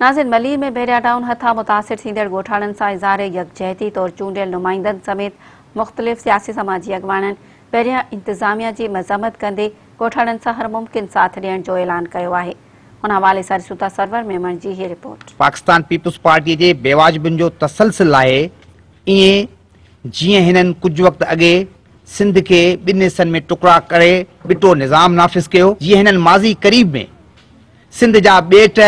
नाज़िर मलीर में बहरिया टाउन हथां मुतासिर थींदड़ ॻोठाणनि सां इज़हार यकजहती तौर चूंडियल नुमाइंदनि समेत मुख़्तलिफ़ सियासी समाजी अॻवाणनि बहरिया इंतिज़ामिया जी मज़म्मत कंदे ॻोठाणनि सां हर मुमकिन साथ ॾियण जो ऐलान कयो आहे। उन हवाले सां ॾिसूं था सरवर मेमण जी हीअ रिपोर्ट। पाकिस्तान पीपल्स पार्टी जे बेवाजिबियुनि जो तसलसल आहे, ईअं जीअं हिननि कुझु वक़्तु अॻे सिंध खे ॿिनि हिसनि में टुकड़ा करे ॿिटो निज़ाम नाफ़िज़ कयो, जीअं हिननि माज़ी क़रीब में सिंध जा ॿेट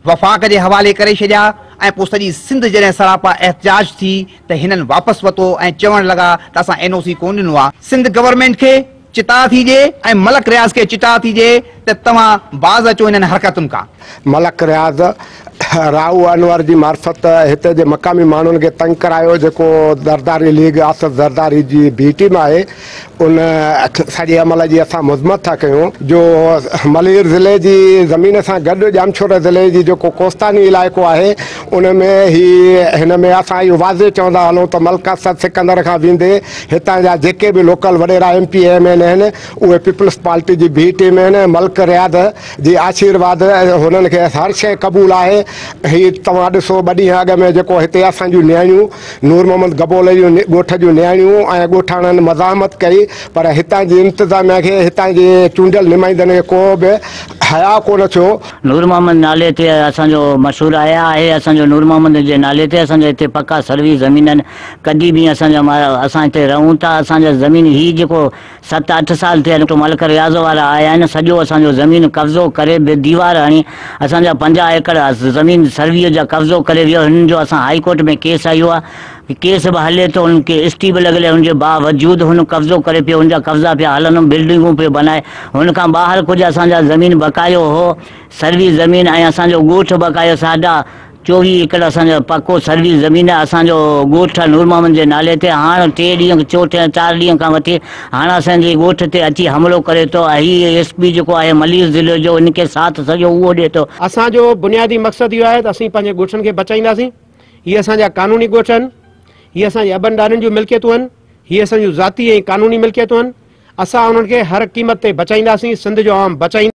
वफ़ाक़ जे हवाले करे छॾिया ऐं पोइ सॼी सिंध जॾहिं सरापा एहतजाज थी त हिननि वापसि वरितो ऐं चवणु लॻा त असां एनओसी कोन ॾिनो आहे। सिंध गवर्नमेंट खे चिता थी ॾिए ऐं मलक रियाज़ खे चिता थी ॾिए त तव्हां बाज़ अचो हिननि हरकतुनि खां। मलक रियाज़ राऊ अनवर जी मार्फत हिते जे मक़ामी माण्हुनि खे तंग करायो, जेको ज़रदारी लीग आसिफ ज़रदारी जी बी टीम आहे, उन सॼे अमल जी असां मज़मत था कयूं। जो मलीर ज़िले जी ज़मीन सां गॾु ॼामशोरो ज़िले जी जेको कोस्तानी इलाइक़ो आहे उन में ही हिन में असां इहो वाज़े चवंदा हलूं त मलक असद सिकंदर खां वेंदे हितां जा जेके बि लोकल वॾेरा M P M N आहिनि उहे पीपल्स पार्टी जी बी टीम आहिनि। मलक रियाज़ जी आशीर्वाद हुननि खे हर शइ क़बूल आहे। ही तव्हां ॾिसो ॿ ॾींहं अॻु में जेको हिते असांजूं नियाणियूं नूर मोहम्मद गबोल जूं ॻोठ जूं नियाणियूं ऐं ॻोठाणनि मज़ाहमत कई, पर हितां जी इंतिज़ामिया खे हितां जे चूंडियल नुमाइंदनि खे को बि हया कोन थियो। नूर मोहम्मद नाले ते असांजो मशहूर आया आहे, असांजो नूर मोहम्मद जे नाले ते असांजो हिते पका सर्वी ज़मीन आहिनि, कॾहिं बि असांजा असां हिते रहूं था। असांजा ज़मीन ही जेको 7-8 साल थिया आहिनि मलक रियाज़ वारा आया आहिनि, सॼो असांजो ज़मीन कब्ज़ो करे दीवार हणी असांजा 50 एकड़ ज़मीन सर्वीअ जा कब्ज़ो करे वियो। हिननि जो असां हाई कोर्ट में केस आयो आहे, केस बि हले थो, हुनखे स्टी बि लॻियल आहे, हुनजे बावजूद हुन कब्ज़ो करे पियो, हुनजा कब्ज़ा पिया हलनि, बिल्डिंगूं पियो बनाए। हुन खां ॿाहिरि कुझु असांजा ज़मीन बकायो हो सर्वी ज़मीन ऐं असांजो ॻोठ बकायो 24.5 एकड़ असांजो पको सर्वी ज़मीन आहे। असांजो ॻोठ आहे नूर मोहम्मद जे नाले ते। हाणे 3 ॾींहं 4 ॾींहं खां वठी हाणे असांजे ॻोठ ते अची हमिलो करे थो। हीउ एस पी जेको आहे मलीर ज़िले जो, इनखे साथ सॼो उहो ॾिए थो। असांजो बुनियादी मक़सदु इहो आहे त असीं पंहिंजे ॻोठनि खे बचाईंदासीं। हीअ असांजा कानूनी ॻोठ आहिनि, हीअ असांजे अबनि ॾाॾनि जूं मिल्कियतूं आहिनि, हीअ असांजूं ज़ाती ऐं कानूनी मिल्कियतूं आहिनि। असां उन्हनि खे हर क़ीमत ते बचाईंदासीं, सिंध जो आवाम बचाईंदो।